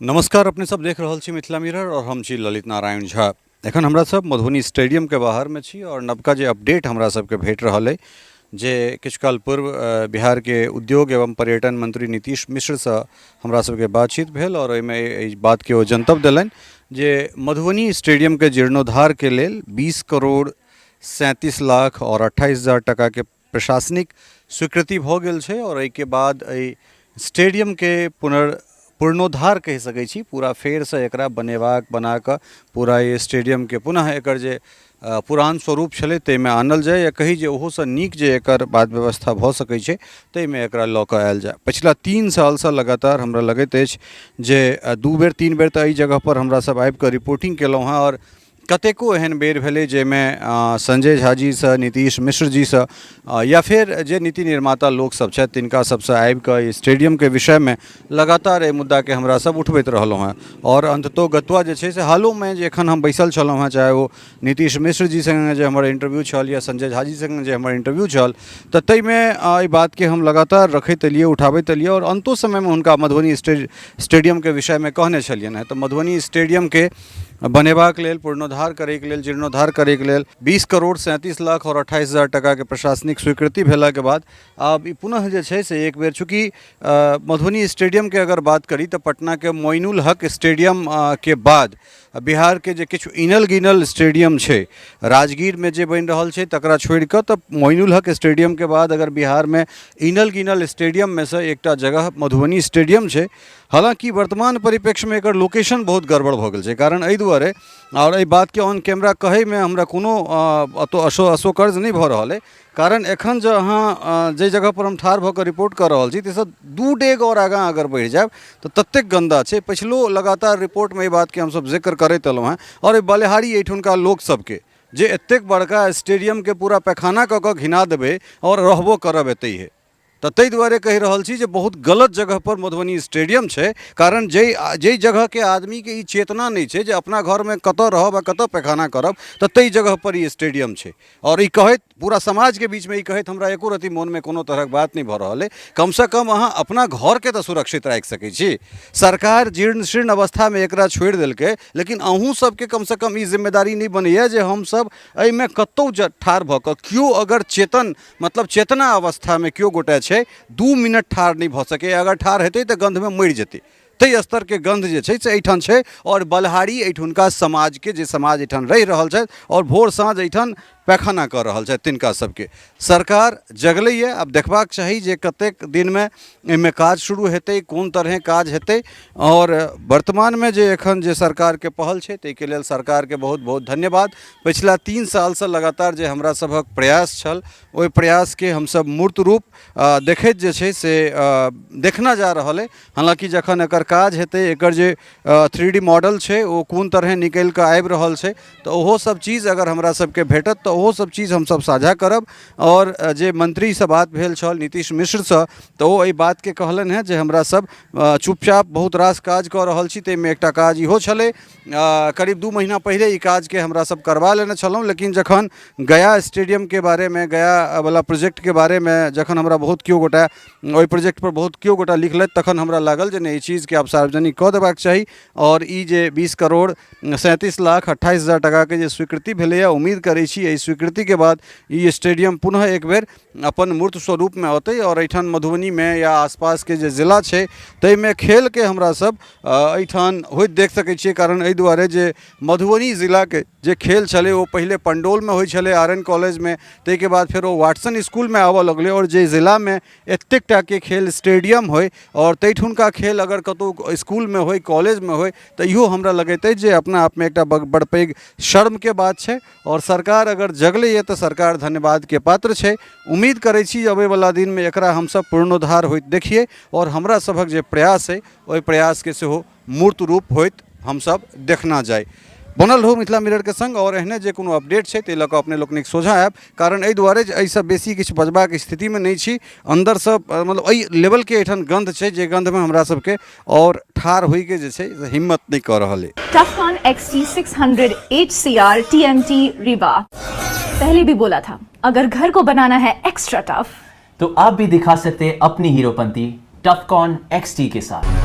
नमस्कार, अपने सब देख रहल छी मिथिला मिरर और हम छी ललित नारायण झा। एखन हमरा सब मधुबनी स्टेडियम के बाहर में छी और नवका जे अपडेट हमरा सबके भेट रहल अइ जे किछु काल पूर्व बिहार के उद्योग एवं पर्यटन मंत्री नीतीश मिश्र से हमरा सबके बातचीत भेल और ओहिमे एहि बात के ओ जनतब देलनि जे मधुबनी स्टेडियम के जीर्णोद्धार के लेल 20 करोड़ 37 लाख और 28 हजार टका के प्रशासनिक स्वीकृति भऽ गेल छै आओर एहिके बाद एहि स्टेडियमके पुनर्उद्धार कहि सकै छी, पूरा फेरसँ एकरा बनेबाक, बनाकऽ पूरा एहि स्टेडियमके पुनः एकर जे पुरान स्वरूप छलै ताहिमे आनल जाय या कही जे ओहोसँ नीक जे एकर बात व्यवस्था भऽ सकै छै ताहिमे एकरा लऽ कऽ आयल जाय। पछिला 3 सालसँ लगातार हमरा लगैत अछि जे दू बेर, तीन बेर तऽ एहि जगहपर हमरा सब आबिकऽ रिपोर्टिंग केलहुँ हेँ आओर कतेको एहन बेर भेलै जाहिमे संजय झा जीसँ, नीतीश मिश्र जीसँ या फेर जे नीति निर्माता लोकसभ छथि तिनका सभसँ आबिकऽ एहि स्टेडियमके विषयमे लगातार एहि मुद्दाके हमरा सब उठबैत रहलहुँ हेँ। आओर अन्ततोगत्वा जे छै से हालोमे जे एखन हम बैसल छलहुँ हेँ, चाहे ओ नीतीश मिश्र जी सङ्गे जे हमर इंटरव्यू छल या संजय झा जी सङ्गे जे हमर इंटरव्यू छल, तऽ ताहिमे एहि बातके हम लगातार रखैत एलियै, उठाबैत एलियै आओर अन्तो समयमे हुनका मधुबनी स्टेडियमके विषयमे कहने छलियनि हेँ। तऽ मधुबनी स्टेडियमके बनेबाक लेल, पुनरोद्धार करैके लेल, जीर्णोद्धार करैके लेल 20 करोड़ 37 लाख आओर 28 हजार टाकाके प्रशासनिक स्वीकृति भेलाके बाद आब ई पुनः जे छै से एक बेर, चूँकि मधुबनी स्टेडियमके अगर बात करी तऽ पटनाके मोइनुल हक स्टेडियम के बाद बिहारके जे किछु इनल गिनल स्टेडियम छै, राजगीरमे जे बनि रहल छै तकरा छोड़ि कऽ, तऽ मोइनुल हक स्टेडियमके बाद अगर बिहारमे इनल गिनल स्टेडियममे सँ एकटा जगह मधुबनी स्टेडियम छै। हालाँकि वर्तमान परिप्रेक्ष्यमे एकर लोकेशन बहुत गड़बड़ भऽ गेल छै, कारण एहि दुआरे, आओर एहि बातके ऑन कैमरा कहैमे हमरा कोनो असौकर्य नहि भऽ रहल अइ, कारण एखन जे अहाँ जाहि जगहपर हम ठाढ़ भऽ कऽ रिपोर्ट कऽ रहल छी ताहिसँ दू डेग आओर आगाँ अगर बढ़ि जायब तऽ ततेक गन्दा छै। पछिलो लगातार रिपोर्टमे एहि बातके हमसभ जिक्र करैत एलहुँ हेँ आओर एहि बलिहारी एहिठुनका लोकसभके जे एतेक बड़का स्टेडियमके पूरा पैखाना कऽ कऽ घिना देबै आओर रहबो करब एतहिए, तऽ ताहि दुआरे कहि रहल छी जे बहुत गलत जगहपर मधुबनी स्टेडियम छै, कारण जाहि जाहि जगहके आदमीके ई चेतना नहि छै जे अपना घरमे कतऽ रहब आ कतऽ पैखाना करब, तऽ ताहि जगहपर ई स्टेडियम छै। आओर ई कहैत, पूरा समाजके बीचमे ई कहैत हमरा एको रत्ती मोनमे कोनो तरहक बात नहि भऽ रहल अइ। कमसँ कम अहाँ अपना घरके तऽ सुरक्षित राखि सकै छी। सरकार जीर्ण शीर्ण अवस्थामे एकरा छोड़ि देलकै, लेकिन अहूँ सबके कमसँ कम ई जिम्मेदारी नहि बनैए जे हमसब एहिमे कतहु ठाढ़ भऽ कऽ, केओ अगर चेतन, मतलब चेतना अवस्थामे केओ गोटे छै, 2 मिनट ठाढ़ नहि भऽ सकैए। अगर ठाढ़ हेतै तऽ गन्धमे मरि जेतै। ताहि स्तरके गन्ध जे छै से एहिठाम छै आओर बलहारी एहिठुनका समाजके, जे समाज एहिठाम रहि रहल छथि आओर भोर साँझ एहिठाम पैखाना कऽ रहल छथि, तिनका सबके। सरकार जगलैए, आब देखबाक चाही जे कतेक दिनमे एहिमे काज शुरू हेतै, कोन तरहे काज हेतै। आओर वर्तमानमे जे एखन जे सरकारके पहल छै ताहिके लेल सरकारके बहुत बहुत धन्यवाद। पछिला 3 सालसँ लगातार जे हमरा सभक प्रयास छल, ओहि प्रयासके हमसभ मूर्त रूप देखैत जे छै से देखना जा रहल अइ। हालाँकि जखन एकर काज हेतै, एकर जे 3D model छै ओ कोन तरहे निकलि कऽ आबि रहल छै, तऽ ओहो सब चीज अगर हमरा सबके भेटत तऽ ओहो सब चीज हमसब साझा करब। आओर जे मंत्रीसँ बात भेल छल नीतीश मिश्रसँ, तऽ ओ एहि बातके कहलनि हेँ जे हमरा सब चुपचाप बहुत रास काज कऽ रहल छी, ताहिमे एकटा काज इहो छलै। करीब 2 महीना पहिले ई काजके हमरा सब करबा लेने छलहुँ, लेकिन जखन गया स्टेडियमके बारेमे, गयावला प्रोजेक्टके बारेमे जखन हमरा बहुत केओ गोटा, ओहि प्रोजेक्टपर बहुत केओ गोटा लिखलथि, तखन हमरा लागल जे नहि, ई चीजके आब सार्वजनिक कऽ देबाक चाही। आओर ई जे 20 करोड़ 37 लाख 28 हजार टाकाके जे स्वीकृति भेलैए, उम्मीद करै छी एहि स्वीकृतिके बाद ई स्टेडियम पुनः एक बेर अपन मूर्त स्वरूपमे अतै आओर एहिठाम मधुबनीमे या आसपासके जे जिला छै ताहिमे खेलके हमरा सब एहिठाम होइत देख सकै छियै। कारण एहि दुआरे जे मधुबनी जिलाके जे खेल छलै ओ पहिले पंडौलमे होइ छलै, आर एन कॉलेजमे, ताहिके बाद फेर ओ वाटसन इसकुलमे आबऽ लगलै। आओर जे जिलामे एतेक टाके खेल स्टेडियम होइ आओर ताहिठुनका खेल अगर कतहु इसकुलमे होइ, कॉलेजमे होइ, तऽ इहो हमरा लगैत अछि जे अपना आपमे एकटा बड़ पैघ शर्मके बात छै। आओर सरकार अगर जगलैए तऽ सरकार धन्यवादके पात्र छै। उम्मीद करै छी जे अबैवला दिनमे एकरा हमसब पुनरोद्धार होइत देखियै आओर हमरा सभक जे प्रयास अइ ओहि प्रयासके सेहो मूर्त रूप होइत हमसब देखना जाइ। बनल रहू मिथिला मिररके संग आओर एहने जे कोनो अपडेट छै ताहि लऽ कऽ अपने लोकनिक सोझाँ आयब, कारण एहि दुआरे जे एहिसँ बेसी किछु बजबाक स्थितिमे नहि छी। अन्दरसँ मतलब एहि लेवलके एहिठाम गन्ध छै जे गन्धमे हमरा सबके आओर ठाढ़ होइके जे छै से हिम्मत नहि कऽ रहल अइ। Tufcon XT600 HCR TMT Rebar। पहले भी बोला था, अगर घर को बनाना है एक्स्ट्रा टफ तो आप भी दिखा सकते हैं अपनी हीरोपंती टफकॉन XT के साथ।